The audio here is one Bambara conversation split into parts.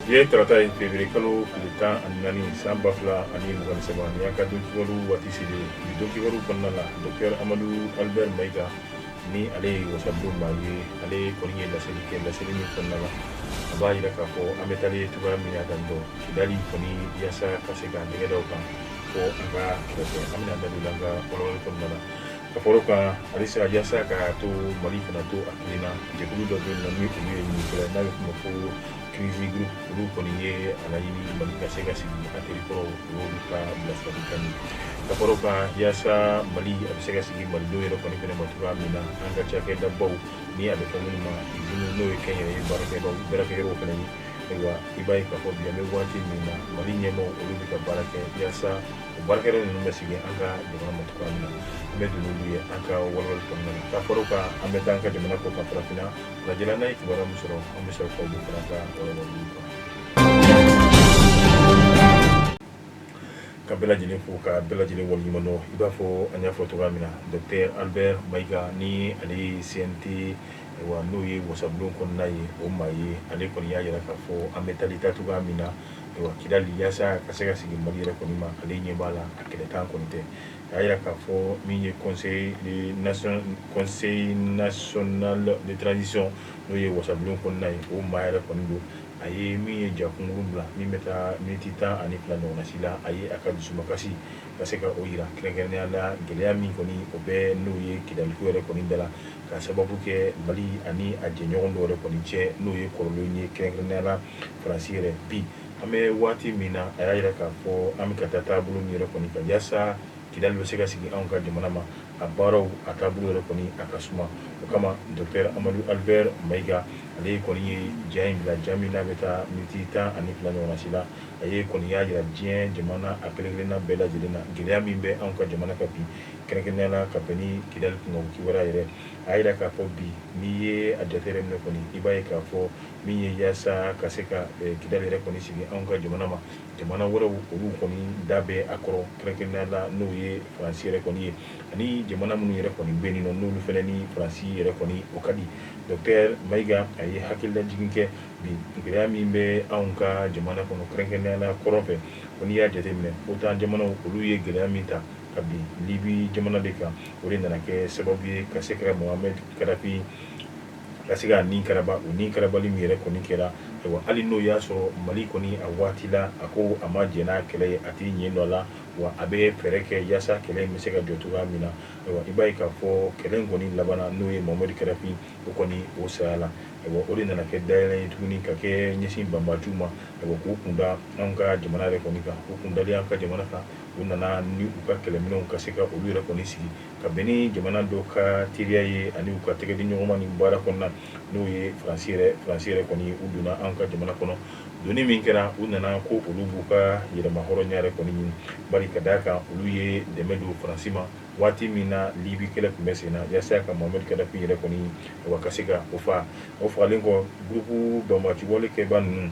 Bi ye tarata ye, février kalo tile 14, san 2023. Ni y'an ka don kibaru waati selen ye, bi don kibaru kɔnɔna la, docteur Amadu Albert Mayiga, ni ale ye wasabulon maa ye, ale kɔni ye laseli kɛ. Laseli min kɔnɔna la, a b'a yira k'a fɔ an bɛ taalen cogoya min na tan tɔ, Kidali kɔni, yaasa ka se k'an tɛgɛ da o kan, fo an ka kɛlɛ kɛ. An bɛna da don an ka walawalali kɔnɔna la. Ka fara o kan halisa, yaasa ka to Mali kana to a kelen na, jɛkulu dɔ bɛ yen nɔ ni olu ye ɲinikɛla n'a bɛ f'o ma ko Crisis Group, olu kɔni ye a laɲini Mali ka se ka sigi a teri kɔrɔw, o y'olu ka bilasiralikan ye. Ka fara o kan, yaasa Mali a bɛ se ka sigi malidenw yɛrɛ kɔni fɛnɛ ma cogoya min na, an ka cakɛdabaw ni a bɛ fɔ minnu ma usine, n'o ye kɛnyɛrɛye baarakɛbaw baarakɛyɔrɔw fɛnɛ ye, ayiwa, i b'a ye k'a fɔ bi an bɛ waati min na, Mali ɲɛmaaw olu bɛ ka baara kɛ yaasa o baarakɛyɔrɔ ninnu bɛ sigi an ka jamana ma cogoya min na. An bɛ don n'olu ye an ka walawali kɔnɔna la. Ka fara o kan, an bɛ taa an ka jamana kɔ kan, farafinna lajɛla, n'a ye kibaruya min sɔrɔ, an bɛ sɔrɔ k'olu fana ka walawalaliw kan. Ka bɛɛ lajɛlen fo, ka bɛɛ lajɛlen waleɲuman dɔn. I b'a fɔ an y'a fɔ cogoya min na, docteur Albert Mayiga, ni ale ye CNT, ayiwa, n'o ye wasabulon kɔnɔna ye, o maa ye, ale kɔni y'a yira k'a fɔ an bɛ tali ta cogoya min na, ayiwa, Kidali, yaasa ka se ka sigi Mali yɛrɛ kɔni ma, ale ɲɛ b'a la, a kɛlɛkan kɔni tɛ. A y'a yira k'a fɔ min ye conseil national de transition, n'o ye wasabulon kɔnɔna ye, o maa yɛrɛ kɔni don. A ye min ye ja kunkurun bila min bɛ taa miniti 12 ɲɔgɔnna si la, a ye a ka dusumakasi ka se ka o yira, kɛrɛnkɛrɛnnenya la gɛlɛya min kɔni o bɛ, n'o ye Kidaliko yɛrɛ kɔni da la, ka sababu kɛ Mali ani a jɛɲɔgɔn dɔw yɛrɛ kɔni cɛ, n'o ye kɔrɔlenw ye, kɛrɛnkɛrɛnnenya la Faransi yɛrɛ. Bi an bɛ waati min na, a y'a yira k'a fɔ an bɛ ka taa taabolo min yɛrɛ kɔni kan yaasa Kidali bɛ se ka sigi anw ka jamana ma, a baaraw a taabolo yɛrɛ kɔni a ka suma. O kama, docteur Amadu Albert Mayiga, ale kɔni ye ja in bila, ja min n'a bɛ taa miniti 12 ɲɔgɔnna si la. A ye kɔni y'a yira diɲɛ jamana a kelen kelenna bɛɛ lajɛlen na gɛlɛya min bɛ anw ka jamana kan bi, kɛrɛnkɛrɛnnenya la ka bɛn ni Kidali kunkanko kibaruya yɛrɛ. A y'a yira k'a fɔ bi, n'i ye a jate yɛrɛ minɛ kɔni, i b'a ye k'a fɔ min ye yaasa ka se ka Kidali yɛrɛ kɔni sigi anw ka jamana ma, jamana wɛrɛw olu kɔni da bɛ a kɔrɔ, kɛrɛnkɛrɛnnenya la n'o ye Faransi yɛrɛ kɔni ye, ani jamana minnu yɛrɛ kɔni bɛ yen nɔ, n'olu fana ni Faransi yɛrɛ kɔni o ka di. Docteur Mayiga, a ye hakililajigin kɛ bi gɛlɛya min bɛ anw ka jamana kɔnɔ, kɛrɛnkɛrɛnnenya la kɔrɔn fɛ, ko n'i y'a jateminɛ, OTAN jamanaw olu ye gɛlɛya min ta ka bin Libi jamana de kan, o de nana kɛ sababu ye ka se ka Mohamed Kadafi ka se ka nin karaba. O nin karabali min yɛrɛ kɔni kɛra, ayiwa, hali n'o y'a sɔrɔ Mali kɔni a waati la, a ko a ma jɛn n'a kɛlɛ ye, a t'i ɲɛ dɔ la, wa a bɛ fɛɛrɛ kɛ yaasa kɛlɛ in bɛ se ka jɔ cogoya min na. Ayiwa, i b'a ye k'a fɔ kɛlɛ in kɔni labanna, n'o ye Mohamed Kadafi, o kɔni o saya la. Ayiwa, o de nana kɛ dayɛlɛ ye tuguni ka kɛ ɲɛsin banbaanciw ma, ayiwa, k'u kunda anw ka jamana yɛrɛ kɔni kan. U kundalen an ka jamana kan, u nana ni u ka kɛlɛminɛnw ka se ka olu yɛrɛ kɔni sigi ka bɛn ni jamana dɔ ka teriya ye ani u ka tɛgɛ di ɲɔgɔn ma ni baara kɔnɔna, n'o ye Faransi yɛrɛ kɔni. U donna an ka jamana kɔnɔ, donni min kɛra, u nana ko olu b'u ka yɛrɛma hɔrɔnya yɛrɛ kɔni ɲini, bari ka d'a kan olu ye dɛmɛ don Faransi ma waati min na Libi kɛlɛ tun bɛ sen na, yaasa ka Mohamed Kadafi yɛrɛ kɔni, wa ka se ka o fa. O fagalen kɔ, groupe banbaanci wale kɛba ninnu,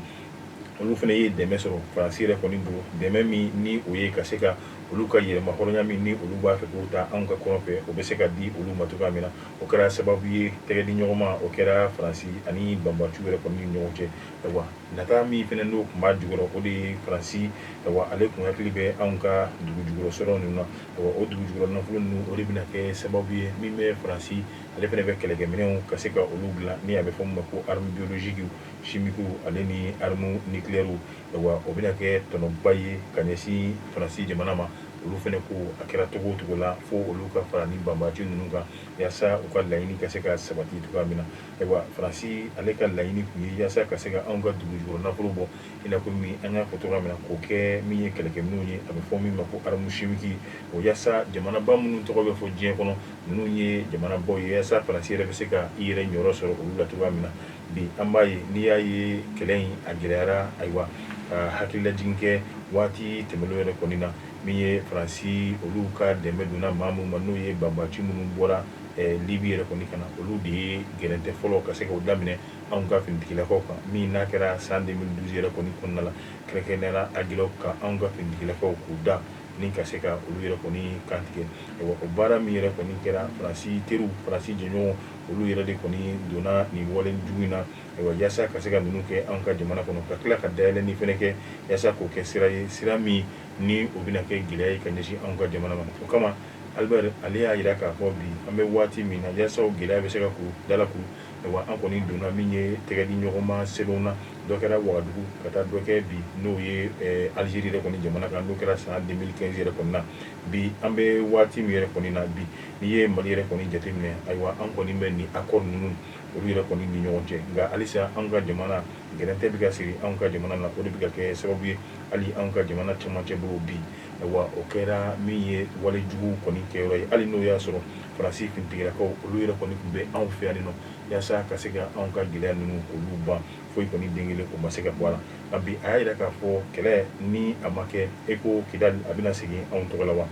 olu fana ye dɛmɛ sɔrɔ Faransi yɛrɛ kɔni bolo, dɛmɛ min ni o ye ka se ka olu ka yɛrɛma hɔrɔnya min ni olu b'a fɛ k'o ta anw ka kɔrɔn fɛ, o bɛ se ka di olu ma cogoya min na. O kɛra sababu ye tɛgɛ di ɲɔgɔn ma, o kɛra Faransi ani banbaanciw yɛrɛ kɔni ni ɲɔgɔn cɛ. Ayiwa, nata min fana n'o tun b'a jukɔrɔ, o de ye Faransi, ayiwa, ale kun hakili bɛ anw ka dugu jukɔrɔ sɔrɔ ninnu na. Ayiwa, o dugu jukɔrɔ nafolo ninnu, o de bɛna kɛ sababu ye min bɛ Faransi, ale fana bɛ kɛlɛkɛminɛnw ka se ka olu dilan, ni a bɛ fɔ min ma ko arme biologique, chimique ale ni arme nucléaire. Ayiwa, o bɛna kɛ tɔnɔba ye ka ɲɛsin Faransi jamana ma. Olu fana ko a kɛra cogo o cogo la, fo olu ka fara ni banbaanci ninnu kan yaasa u ka laɲini ka se ka sabati cogoya min na. Ayiwa, Faransi ale ka laɲini tun ye yaasa ka se ka anw ka dugu jukɔrɔ nafolo bɔ, i n'a fɔ min an y'a fɔ cogoya min na, k'o kɛ min ye kɛlɛkɛminɛnw ye, a bɛ fɔ min ma ko arme chimique, o yaasa jamanaba minnu tɔgɔ bɛ fɔ diɲɛ kɔnɔ, ninnu ye jamanabaw ye, yaasa Faransi yɛrɛ bɛ se ka i yɛrɛ ɲɔrɔ sɔrɔ olu la cogoya min na. Bi an b'a ye, n'i y'a ye kɛlɛ in a gɛlɛyara, ayiwa, ka hakililajigin kɛ waati tɛmɛnen yɛrɛ kɔni na, min ye Faransi, olu ka dɛmɛ donna maa minnu ma, n'o ye banbaanci minnu bɔra Libi yɛrɛ kɔni ka na, olu de ye gɛrɛntɛ fɔlɔ ka se k'o daminɛ anw ka finitigilakaw kan, min n'a kɛra san 2012 yɛrɛ kɔni kɔnɔna la, kɛrɛnkɛrɛnnenya la Aguelhok ka anw ka finitigilakaw k'u da ni ka se ka olu yɛrɛ kɔni kantigɛ. O baara min yɛrɛ kɔni kɛra, Faransi teriw, Faransi jɛɲɔgɔn, olu yɛrɛ de kɔni donna nin wale jugu in na, ayiwa, yaasa ka se ka ninnu kɛ anw ka jamana kɔnɔ, ka tila ka dayɛlɛnni fɛnɛ kɛ yaasa k'o kɛ sira ye, sira min ni o bɛna kɛ gɛlɛya ye ka ɲɛsin anw ka jamana ma. O kama, Albert ale y'a jira k'a fɔ bi an bɛ waati min na, yaasa o gɛlɛya bɛ se ka kuru dalakuru, ayiwa, an kɔni donna min ye tɛgɛ di ɲɔgɔnma sɛbɛnw na, dɔ kɛra Wagadugu ka taa dɔ kɛ bi n'o ye Algérie yɛrɛ kɔni jamana kan, n'o kɛra san 2015 yɛrɛ kɔni na. Bi an bɛ waati min yɛrɛ kɔni na bi, n'i ye Mali yɛrɛ kɔni jateminɛ, ayiwa, an kɔni bɛ nin accord ninnu olu yɛrɛ kɔni ni ɲɔgɔn cɛ, nka halisa an ka jamana gɛrɛntɛ bɛ ka siri anw ka jamana na. O de bɛ ka kɛ sababu ye hali anw ka jamana cɛmancɛ bolo bi, ayiwa, o kɛra min ye wale jugu kɔni kɛyɔrɔ ye, hali n'o y'a sɔrɔ Faransi finitigilakaw olu yɛrɛ kɔni tun bɛ anw fɛ yan nɔ yaasa ka se ka anw ka gɛlɛya ninnu k'olu ban, foyi kɔni den kelen o ma se ka bɔ a la. Nka bi a y'a jira k'a fɔ kɛlɛ ni a ma kɛ e ko Kidali a bɛna segin anw tɔgɔ la wa,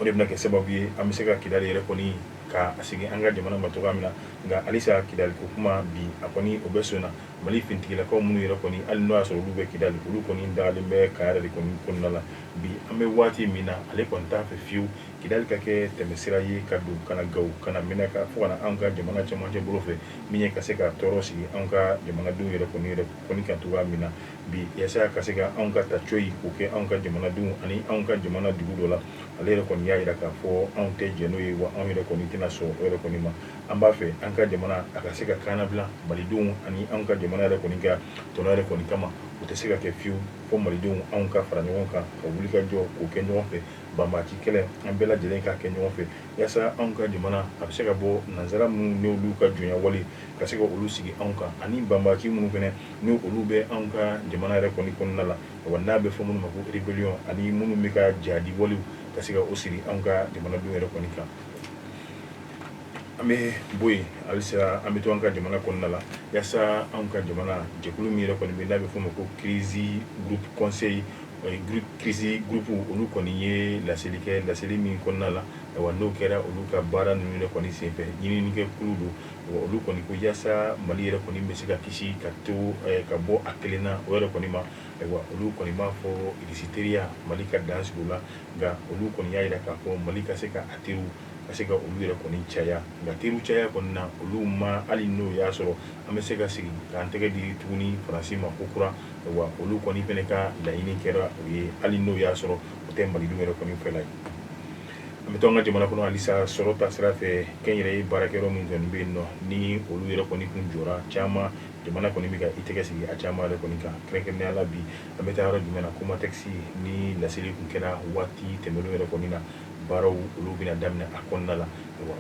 o de bɛna kɛ sababu ye an bɛ se ka Kidali yɛrɛ kɔni ka segin an ka jamana ma cogoya min na. Nka halisa Kidali ko kuma bi a kɔni o bɛ sen na. Mali finitigilakaw minnu yɛrɛ kɔni, hali n'o y'a sɔrɔ olu bɛ Kidali, olu kɔni dagalen bɛ camp yɛrɛ de kɔni kɔnɔna la bi an bɛ waati min na. Ale kɔni t'a fɛ fiyewu Kidali ka kɛ tɛmɛsira ye ka don ka na Gawo, ka na Menaka, fo ka na anw ka jamana cɛmancɛ bolo fɛ, min ye ka se ka tɔɔrɔ sigi anw ka jamanadenw yɛrɛ kɔni kan cogoya min na bi, yaasa ka se ka anw ka ta coyi k'o kɛ anw ka jamanadenw ani anw ka jamana dugu dɔ la. Ale yɛrɛ kɔni y'a jira k'a fɔ anw tɛ jɛn n'o ye, wa anw yɛrɛ kɔni tɛna sɔn o yɛrɛ kɔni ma. An b'a fɛ an ka jamana a ka se ka kannabila malidenw ani anw ka jamana yɛrɛ kɔni ka tɔnɔ yɛrɛ kɔni kama. O tɛ se ka kɛ fiyewu fo malidenw anw ka fara ɲɔgɔn kan ka wuli ka jɔ k'o kɛ ɲɔgɔn fɛ, banbaanci kɛlɛ an bɛɛ lajɛlen k'a kɛ ɲɔgɔn fɛ, yaasa anw ka jamana a bɛ se ka bɔ nansara minnu n'olu ka jɔnya wale ka se ka olu sigi anw kan, ani banbaanci minnu fana ni olu bɛ anw ka jamana yɛrɛ kɔni kɔnɔna la, wa n'a bɛ fɔ minnu ma ko rébellion, ani minnu bɛ ka jadi walew ka se ka o siri anw ka jamanadenw yɛrɛ kɔni kan. An bɛ bɔ yen, halisa an bɛ to an ka jamana kɔnɔna la, yaasa anw ka jamana jɛkulu min yɛrɛ kɔni bɛ n'a bɛ f'o ma ko crise groupe conseil crise groupe, olu kɔni ye laseli kɛ, laseli min kɔnɔna la, ayiwa, n'o kɛra olu ka baara ninnu yɛrɛ kɔni senfɛ, ɲininikɛ kulu don. Olu kɔni ko yaasa Mali yɛrɛ kɔni bɛ se ka kisi ka to ka bɔ a kelen na, o yɛrɛ kɔni ma, ayiwa, olu kɔni b'a fɔ Irisi teriya Mali ka dan sigi o la. Nka olu kɔni y'a jira k'a fɔ Mali ka se ka a teriw ka se ka olu yɛrɛ kɔni caya. Nka teriw caya kɔni na, olu ma, hali n'o y'a sɔrɔ an bɛ se ka sigi k'an tɛgɛ di tuguni Faransi ma ko kura, wa olu kɔni fana ka laɲini kɛra o ye, hali n'o y'a sɔrɔ o tɛ malidenw yɛrɛ kɔni fɛla ye. An bɛ to an ka jamana kɔnɔ halisa sɔrɔ ta sira fɛ. Kɛnyɛrɛye baarakɛyɔrɔ min kɔni bɛ yen nɔ, ni olu yɛrɛ kɔni kun jɔra caman, jamana kɔni bɛ ka i tɛgɛ sigi a caman yɛrɛ kɔni kan, kɛrɛnkɛrɛnnenya la bi an bɛ taa yɔrɔ jumɛn na? Comatex ni laseli kun kɛra waati tɛmɛnenw yɛrɛ kɔni na, baaraw olu bɛna daminɛ a kɔnɔna la.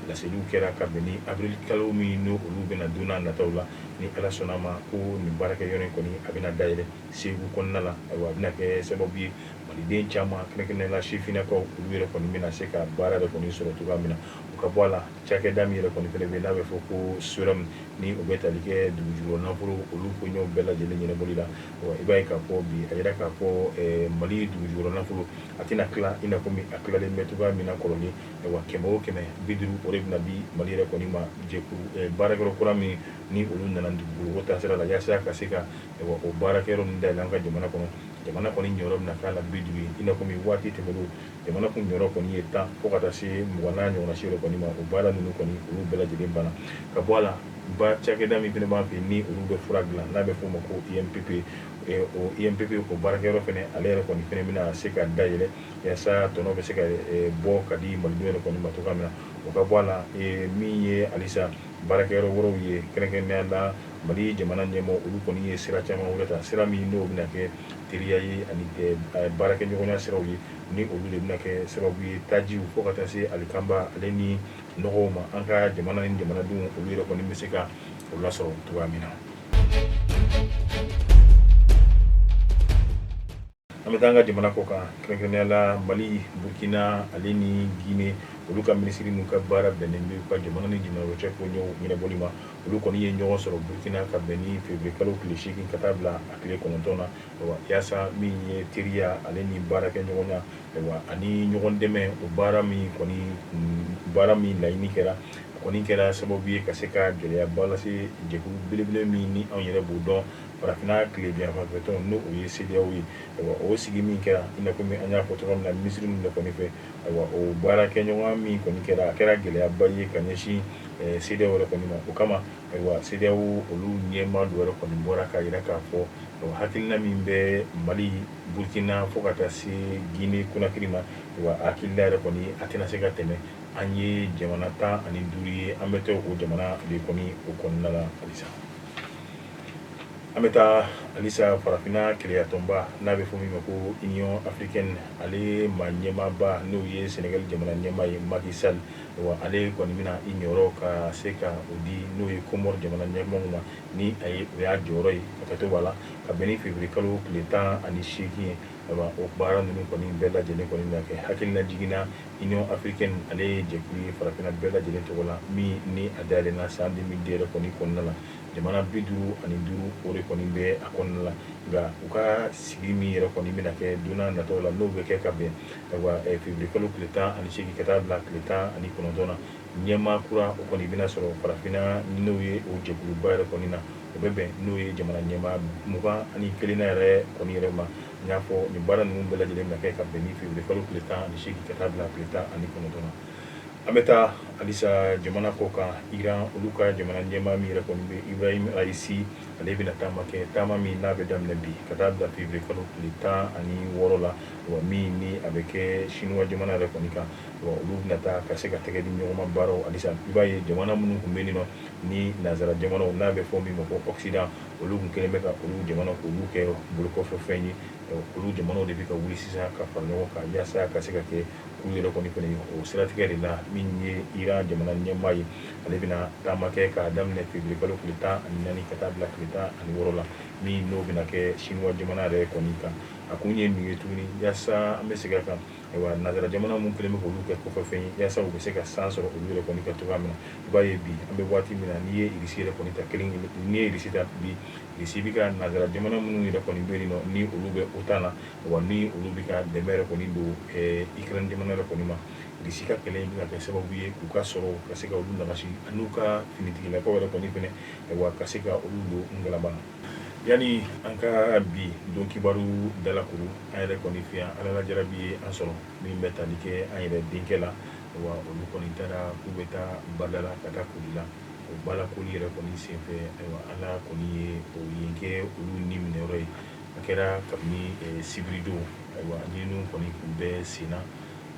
Laseliw kɛra ka bɛn ni avril kalo min n'o olu bɛna don n'a nataw la, ni Ala sɔnna ma, ko nin baarakɛyɔrɔ in kɔni a bɛna dayɛlɛ Segu kɔnɔna la. Ayiwa, a bɛna kɛ sababu ye maliden caman, kɛrɛnkɛrɛnnenya la sifinnakaw, olu yɛrɛ kɔni bɛna se ka baara yɛrɛ kɔni sɔrɔ cogoya min na. O ka bɔ a la, cakɛda min yɛrɛ kɔni fɛnɛ bɛ yen n'a bɛ fɔ ko SOREM, ni o bɛ tali kɛ dugujukɔrɔ nafolo olu koɲɛw bɛɛ lajɛlen ɲɛnabɔli la, i b'a ye k'a fɔ bi a yira k'a fɔ Mali dugujukɔrɔ nafolo a tɛna tila i n'a komi a tilalen bɛ cogoya min na kɔrɔlen. Ayiwa, 100 o 100, 50 o de bɛna di Mali yɛrɛ kɔni ma. Jɛkulu baarakɛyɔrɔ kura min ni olu nana dugukolo ko taasira la yaasa ka se ka o baarakɛyɔrɔ ninnu dayɛlɛ an ka jamana kɔnɔ, jamana kɔni ɲɔyɔrɔ bɛna k'a la 50 ye, i n'a komi waati tɛmɛnenw jamana kun ɲɔyɔrɔ kɔni ye 10 fo ka taa se 20 n'a ɲɔgɔnna si yɛrɛ kɔni ma. O baara ninnu kɔni olu bɛɛ lajɛlen banna ka bɔ a la. Ba cakɛda min fana b'an fɛ yen ni olu bɛ fura dilan n'a bɛ f'o ma ko INPP, o INPP o baarakɛyɔrɔ fana, ale yɛrɛ kɔni fana bɛna se ka dayɛlɛ yaasa tɔnɔ bɛ se ka bɔ ka di malidenw yɛrɛ kɔni ma cogoya min na. O ka bɔ a la, min ye halisa baarakɛyɔrɔ wɛrɛw ye, kɛrɛnkɛrɛnnenya la Mali jamana ɲɛmɔgɔ olu kɔni ye sira caman wɛrɛ ta, sira min n'o bɛna kɛ teriya ye ani baarakɛɲɔgɔnya siraw ye, ni olu de bɛna kɛ sababu ye tajiw fo ka taa se alikamba ale ni nɔgɔw ma, an ka jamana ni jamanadenw olu yɛrɛ kɔni bɛ se ka o lasɔrɔ cogoya min na. An bɛ taa an ka jamana kɔ kan, kɛrɛnkɛrɛnnenya la Mali, Burkina ale ni Guinée, olu ka minisiri n'u ka baara bɛnnen bɛ u ka jamana ni jamana wɛrɛ cɛ koɲɛw ɲɛnabɔli ma. Olu kɔni ye ɲɔgɔn sɔrɔ Burkina ka bɛn ni février kalo tile 8 ka taa bila a tile 9 na, yaasa min ye teriya ale ni baarakɛɲɔgɔnya, ayiwa, ani ɲɔgɔn dɛmɛ, o baara min kɔni, baara min laɲini kɛra a O kɔni kɛra sababu ye ka se ka gɛlɛyaba lase jɛkulu belebele min ni anw yɛrɛ b'o dɔn farafinna tilebinyanfanfɛtɔn, n'o o ye CEDEAO ye. Ayiwa, o sigi min kɛra, i n'a fɔ an y'a fɔ cogoya min na, minisiri ninnu de kɔni fɛ, ayiwa, o baarakɛɲɔgɔn min kɔni kɛra, a kɛra gɛlɛyaba ye ka ɲɛsin CEDEAO yɛrɛ kɔni ma. O kama, ayiwa, CEDEAO olu ɲɛmaa dɔ yɛrɛ kɔni bɔra k'a jira k'a fɔ hakilina min bɛ Mali, Burkina fo ka taa se Guinée Conakry ma, wa hakilina yɛrɛ kɔni a tɛna se ka tɛmɛ. An ye jamana 15 ye, an bɛ to o jamana de kɔni o kɔnɔna la halisa. An bɛ taa halisa farafinna kelenyatɔnba, n'a bɛ fɔ min ma ko Union africaine, ale ma ɲɛmaaba, n'o ye Sénégal jamana ɲɛmaa ye, Macky Sall. Wa ale kɔni bɛna i ɲɔrɔ ka se ka o di, n'o ye Comore jamana ɲɛmɔgɔ ma, ni a ye o y'a jɔyɔrɔ ye ka to b'a la ka bɛn ni février kalo tile 18 ye. Ayiwa, o baara ninnu kɔni bɛɛ lajɛlen kɔni bɛna kɛ. Hakilina jiginna, Union africaine, ale ye jɛkulu ye farafinna bɛɛ lajɛlen tɔgɔ la, min ni a dayɛlɛnna san 2002 yɛrɛ kɔni kɔnɔna la. Jamana 55 o de kɔni bɛ a kɔnɔna la. Nka u ka sigi min yɛrɛ kɔni bɛna kɛ don nataw la, n'o bɛ kɛ ka bɛn, ayiwa, février kalo tile 18 ka taa bila tile 19 na, ɲɛmaa kura o kɔni bɛna sɔrɔ farafinna, n'o ye o jɛkuluba yɛrɛ kɔni na. O bɛ bɛn n'o ye jamana ɲɛmaa 21 yɛrɛ kɔni yɛrɛ ma. N y'a fɔ, nin baara ninnu bɛɛ lajɛlen bɛna kɛ ka bɛn ni février kalo tile 18 ka taa bila tile 19 na. An bɛ taa halisa jamana kɔ kan, Iran, olu ka jamana ɲɛmaa min yɛrɛ kɔni bɛ, Ibrahim Raisi, ale bɛna taama kɛ, taama min n'a bɛ daminɛ bi ka taa bila février kalo tile 16 la, wa min ni a bɛ kɛ Chinois jamana yɛrɛ kɔni kan. Wa olu bɛna taa ka se ka tɛgɛ di ɲɔgɔnma baaraw. Halisa i b'a ye jamana minnu tun bɛ yen nɔ ni nanzara jamanaw, n'a bɛ fɔ min ma ko Occident, olu tun kɛlen bɛ ka olu jamana k'olu kɛ bolokɔfɛfɛn ye. Olu jamanaw de bɛ ka wuli sisan ka fara ɲɔgɔn kan yaasa ka se ka kɛ k'u yɛrɛ kɔni fana. O siratigɛ de la, min ye Iran jamana ɲɛmaa ye, ale bɛna taama kɛ k'a daminɛ février kalo tile 14 ka taa bila tile 16 la, min n'o bɛna kɛ Chinois jamana yɛrɛ kɔni kan. A kun ye min ye tuguni, yaasa an bɛ segin a kan, ayiwa, nanzara jamana mun kɛlen bɛ k'olu kɛ kɔfɛfɛn ye, yaasa u bɛ se ka san sɔrɔ olu yɛrɛ kɔni ka cogoya min na. I b'a ye bi, an bɛ waati min na, n'i ye Irisi yɛrɛ kɔni ta kelen, n'i ye Irisi ta bi, Irisi bɛ ka nanzara jamana minnu yɛrɛ kɔni bɛ yen nɔ, ni olu bɛ OTAN na, wa ni olu bɛ ka dɛmɛ yɛrɛ kɔni don Ukraine jamana yɛrɛ kɔni ma, Irisi ka kɛlɛ in bɛ ka kɛ sababu ye k'u ka sɔrɔ ka se ka olu nagasi, an'u ka finitigilakaw yɛrɛ kɔni fɛnɛ, ayiwa, ka se ka olu don ngalama na. Yanni an ka bi don kibaru dalakuru, an yɛrɛ kɔni fɛ yan, Ala lajarabi ye an sɔrɔ min bɛ tali kɛ an yɛrɛ denkɛ la. Wa olu kɔni taara k'u bɛ taa bada la ka taa koli la. O balakoli yɛrɛ kɔni senfɛ, ayiwa, Ala kɔni ye o yen kɛ olu ni minɛyɔrɔ ye. A kɛra kabini sibiridon. Ayiwa, ɲininiw kɔni k'u bɛɛ sen na,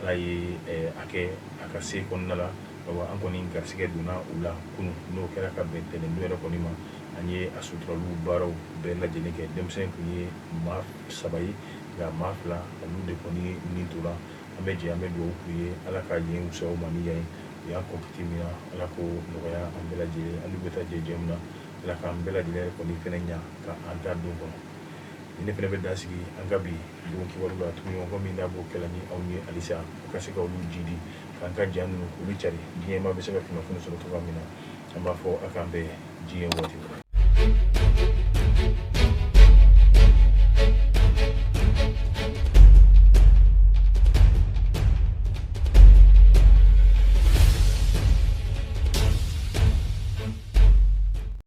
Ala ye a kɛ a ka se kɔnɔna la. Ayiwa, an kɔni garisɛgɛ donna u la kunun, n'o kɛra ka bɛn tɛnɛndon yɛrɛ kɔni ma. An ye a suturaliw baaraw bɛɛ lajɛlen kɛ. Denmisɛn tun ye maa 3 ye, nka maa 2 olu de kɔni nin tora. An bɛ jɛ, an bɛ dugawu k'u ye, Ala ka yen wusa u ma ni yan ye. U y'an kɔnkiti min na, Ala k'o nɔgɔya an bɛɛ lajɛlen. An bɛ taa jɛ jɛ min na, Ala k'an bɛɛ lajɛlen kɔni fɛnɛ ɲa ka an ta don kɔnɔ. Ni ne fɛnɛ bɛ dan sigi an ka bi don kibaru la tuguni min n'a b'o kɛla ni aw ye halisa, a ka se ka olu jidi k'an ka ja ninnu k'olu cari, diɲɛ maa bɛ se ka kunnafoni sɔrɔ cogoya min na. An b'a fɔ a k'an bɛn diɲɛ waati wɛrɛ.